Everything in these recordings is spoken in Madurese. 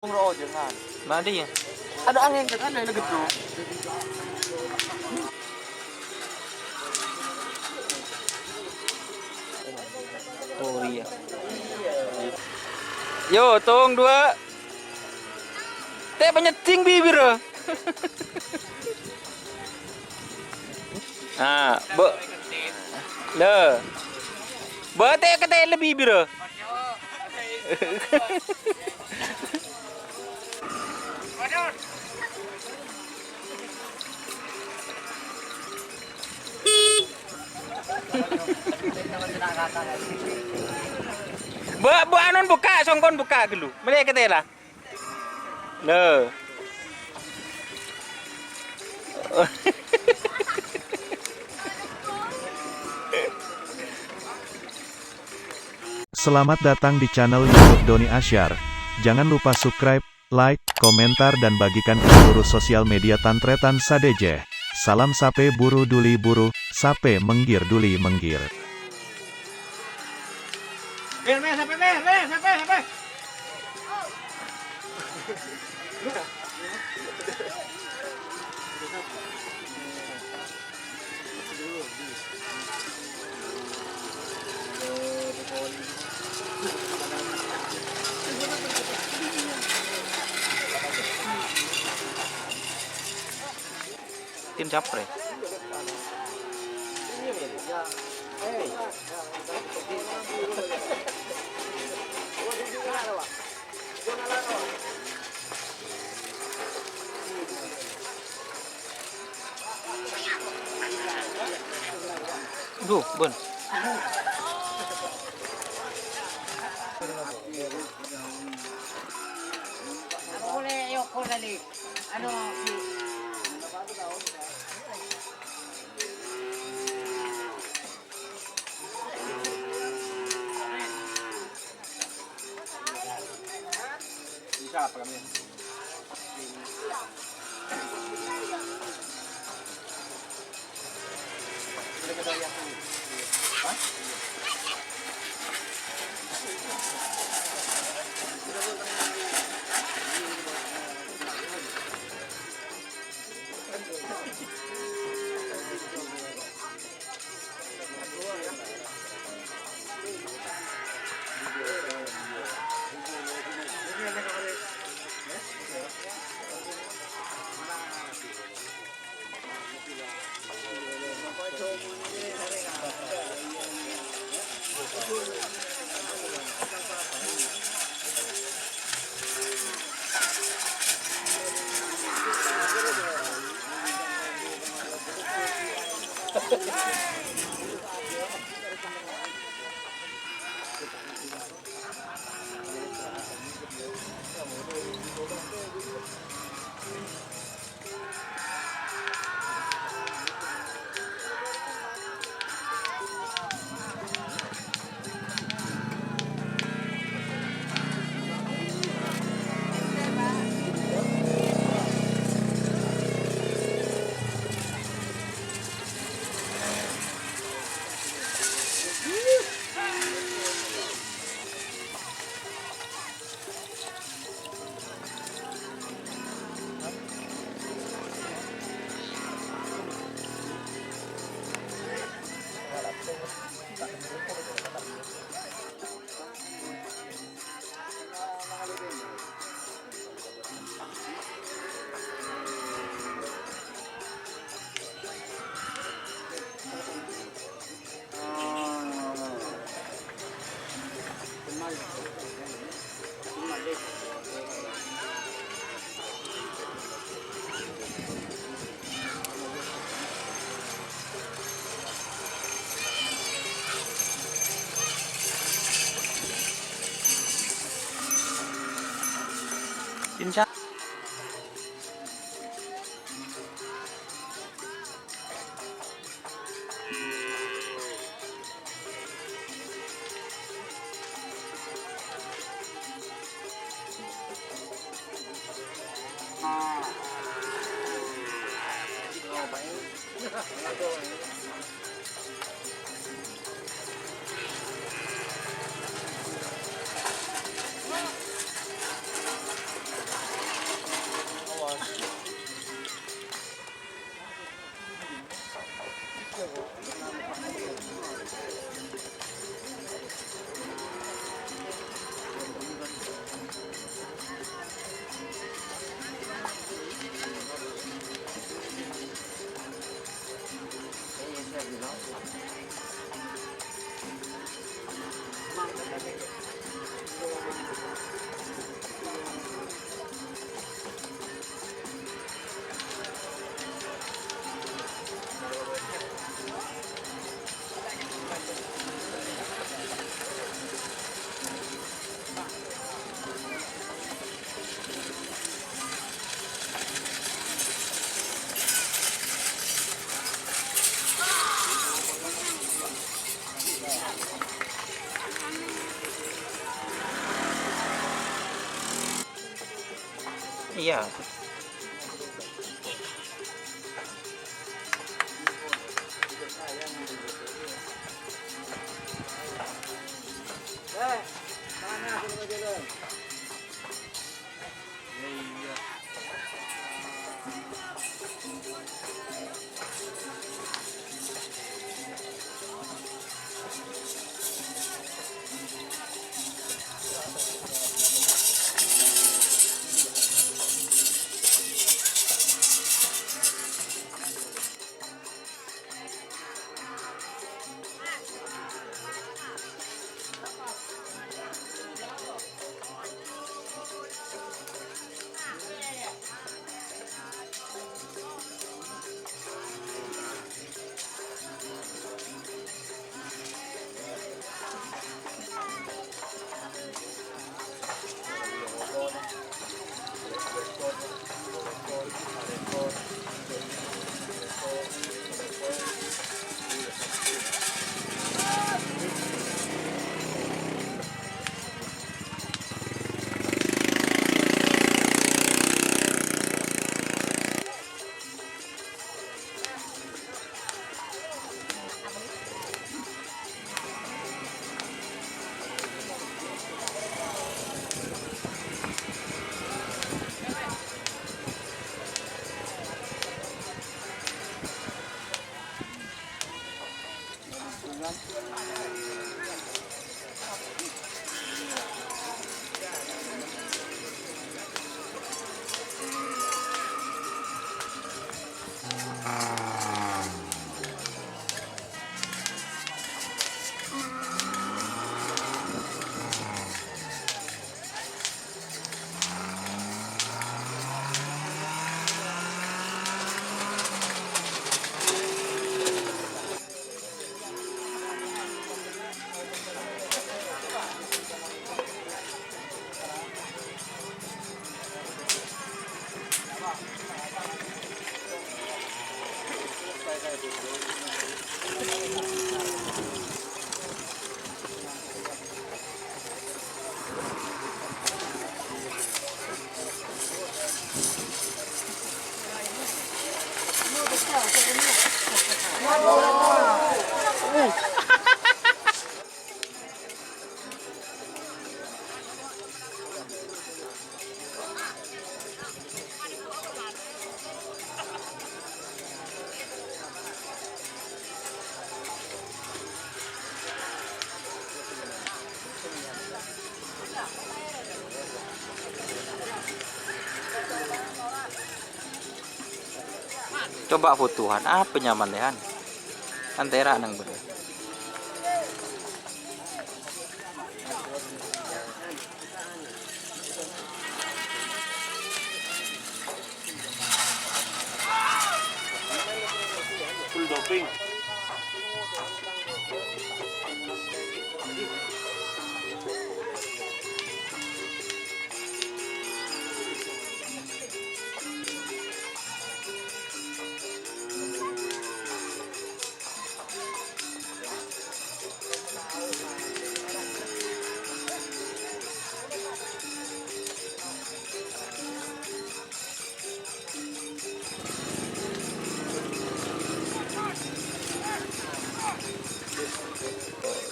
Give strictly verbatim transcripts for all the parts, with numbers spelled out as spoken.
Bro, jangan. Mandi ya? Ada angin, kan ada yang gedung. Oh iya. Yo, tong dua. Tè' panyèddhing bibir. Ah, bâ-, lè. Bâ tè' katèlè bibir. Bâ, bâ, anon bukka', songkon bukka' ghâllu. Mèlè katèlè. Nah. Selamat datang di channel YouTube Doni Asyar. Jangan lupa subscribe, like, komentar, dan bagikan ke seluruh sosial media tan-trètan sadhâjâ. Salam sapè buru duli buru, sapè mèngghir duli mèngghir. Tim Capres. Duh, bun. Anu, Insya Iyâ. Coba fotoan, apa nyaman, Lehan? Kan tera' nang bâdâ. Full doping.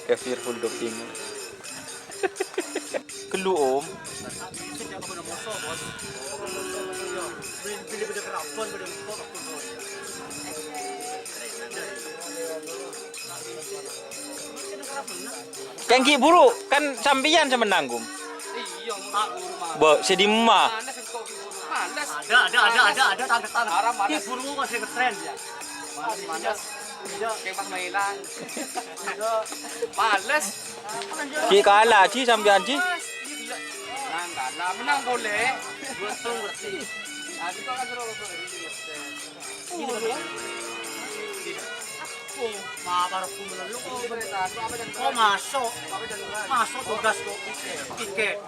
Kafir full doping. Ghâllu, Om. Kèng ghi' buru, kan sampèyan sè mennang, Gum. Bâ, sè dimma? Ada, ada, ada, ada, ada, tangkep, tangkep. Ghi' buru kok sè ngetren, ya. Males, males. Iya. Kèng pas mailang. Iya. Males. Ghi' kala, Ji, sampèyan, Ji. Males. Iya, iya. Menang kala, menang polè. Betul, ngerti. Tadi kok kan suruh, suruh, suruh. Oh, iya. Oh, ma-, parfum lalu kok. Kok masuk? Masuk tugas kok. Tiket.